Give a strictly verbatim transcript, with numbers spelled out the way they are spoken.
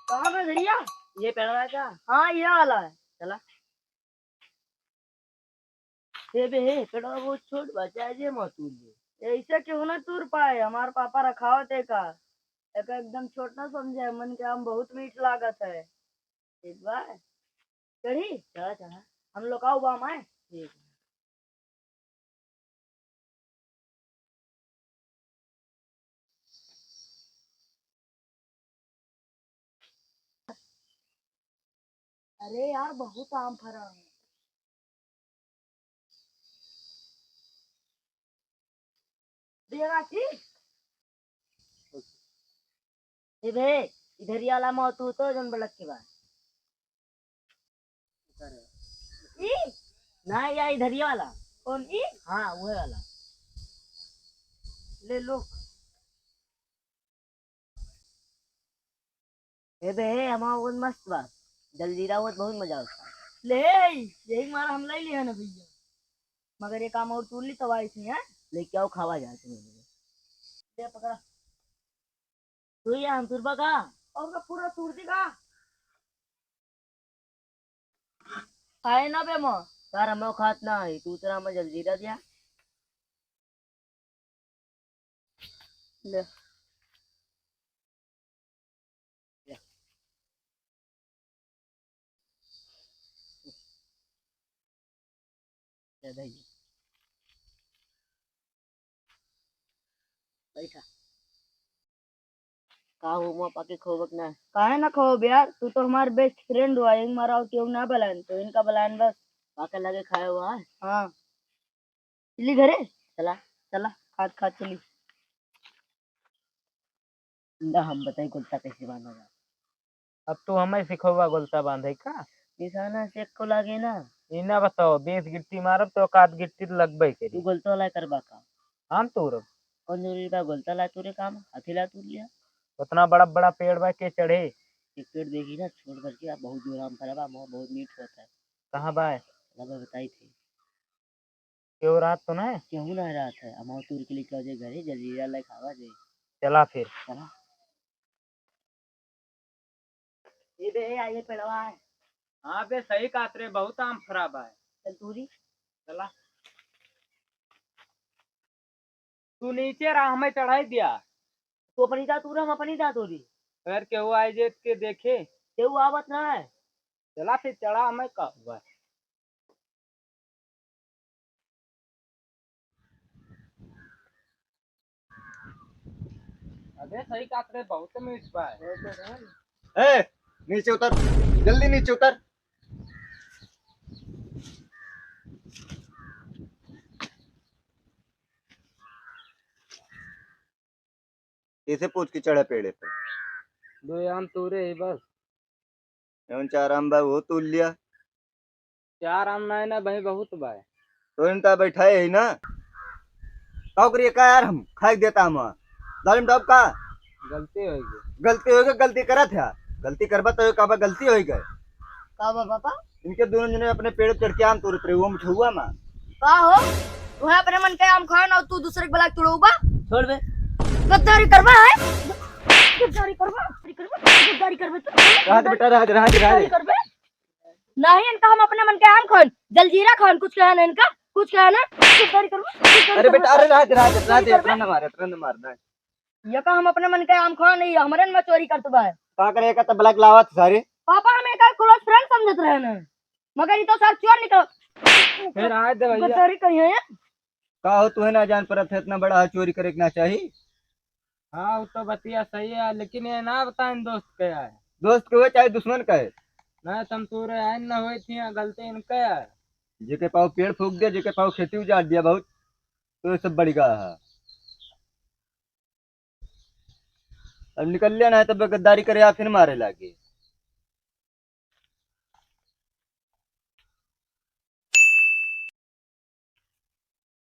कहाँ बा धरिया? ये पेड़वा का? हाँ, ये वाला है। चला। हे बे, हे, पेड़वा बहुत छोट बा, चाहे जे मत तूर ले। ऐसे केहू ना तूर पाए, हमार पापा रखावत है का? एका एकदम छोट ना समझे, मन के आम बहुत मीठ लागत है। ठीक बा? चढ़ी? चढ़ा, चढ़ा। हम लोग आओ बा माए। ठीक। अरे यार, बहुत आम फरा है। देगा की? ए बे, इधर ये वाला मौत हो तो जौन बड़क के बा। ई? ना, या इधर ये वाला। कौन ई? हाँ, वही वाला। ले लो। ए बे, हमारा वो मस्त बा। जलजीरा वो बहुत मजा आता। ले, यही मारा हम ले लिया ना भैया। मगर ये काम और तूर ली तो आई थी, हैं? लेके आओ, खावा जाए तुम्हें। ले पकड़ा। तू ये हम तुरबा का? और का पूरा तूर दी का? खाए ना बे मो। यार, हम खात ना है, तू तेरा हमें जलजीरा दिया। ले। ले। ले भाई। बैठा। का हो, मुआ पाके खोबक ना? काहे ना खोब यार, तू तो हमार best friend हुआ, एक मारा केहू ना बलान, तो इनका बलान बस। पाके लगे खाए हुआ है? हाँ। चली घरे? चला। चला, खात खात चली। इंदा हम बताई गोलता कैसे बांधा जाए। अब तू हमें सिखोबा गोलता बांधे का? निशाना से एको लागे ना। ई ना बताओ, बीस गिट्टी मारब तो एक आध गिट्टी तो लगबे करी। तू गोलता वाला करबा का? हम तोरब। कौन जरूरी बा गोलता ला तोरे काम? हाथी ला तोर लिया। उतना बड़ा बड़ा पेड़ बा के चढ़े? एक पेड़ देखी ना, छोट करके, बहुत जोर आम फरा बा, बहुत मीठ होता है। कहाँ बा? लगा बताई थे। केहू रात तो ना है? केहू ना रात है। अमाओ तूर के लेके आओ जे घरे, जल्दी जा, लाइक आवा जे। चला फिर। चला। ये बे, ये, ये पेड़वा है। हाँ बे, सही कहत रे, बहुत आम फरा बा है। चल तूरी। चला। तू नीचे रहा, हमें चढ़ाई दिया। तू अपनी जा तूर, हम अपनी जा तूरी। अगर केहू आए जे के देखे। केहू आवत ना है। चला फिर चढ़ा, हमें का हुआ। अबे सही कहत रे, बहुत मीठ बा। ए, नीचे उतर, जल्दी नीचे उतर। कैसे पूछ के चढ़ा पेड़े पे? दो आम तोरे है बस। जौन चार आम बा, वो तूर लिया। चार आम नहीं ना भाई, बहुत बा। तो इनका बैठाए है ना। का करिए का यार, हम खाए देता हम। जालिम डॉब का? गलती हो गई। गलती हो गई, गलती करत है। गलती करबा तो का बा, गलती हो गई। का बा पापा? इनके दोनों जने अपने पेड़ चढ़ के आम तोड़त रहे, वो मिठुआ माँ। का हो? वह अपने मन के आम खाए ना, तू दूसरे के बला के तोड़ोबा? छोड़ बे। गद्दारी करबा है? गद्दारी करबा? गद्दारी करबा? गद्दारी करबे तू? रहा दे बेटा, रहा दे, रहा दे, रहा दे। गद्दारी करबे? नहीं, इनका हम अपने मन के आम खान, जलजीरा खान, कुछ कहा ना इनका, कुछ कहा ना, गद्दारी करबे? अरे बेटा, अरे रहा दे, रहा दे, रहा दे, इतना न मार, इतना न मार, ना। ये का हम अपने मन के आम खान नहीं, हमरे में चोरी करत बा। का करे, का तो ब्लैक लावत सारे। पापा हम एका close friend समझत रहे ना, मगर ये तो सर चोर निकल। फिर आए दे भैया। गद्दारी करी है। का हो, तुहे ना जान परत है, इतना बड़ा है, चोरी करे के ना चाही। हाँ, वो तो बतिया सही है, लेकिन ये ना बताएं दोस्त के है। दोस्त के हो चाहे दुश्मन का है। ना, तुम तोरे आए ना होए थी, गलती इनका है। जेके पाव पेड़ फूक दिया, जेके पाव खेती उजाड़ दिया बहुत, तो ये सब बढ़ गया है। अब निकल लिया ना, तब गद्दारी करे या फिर मारे लागे।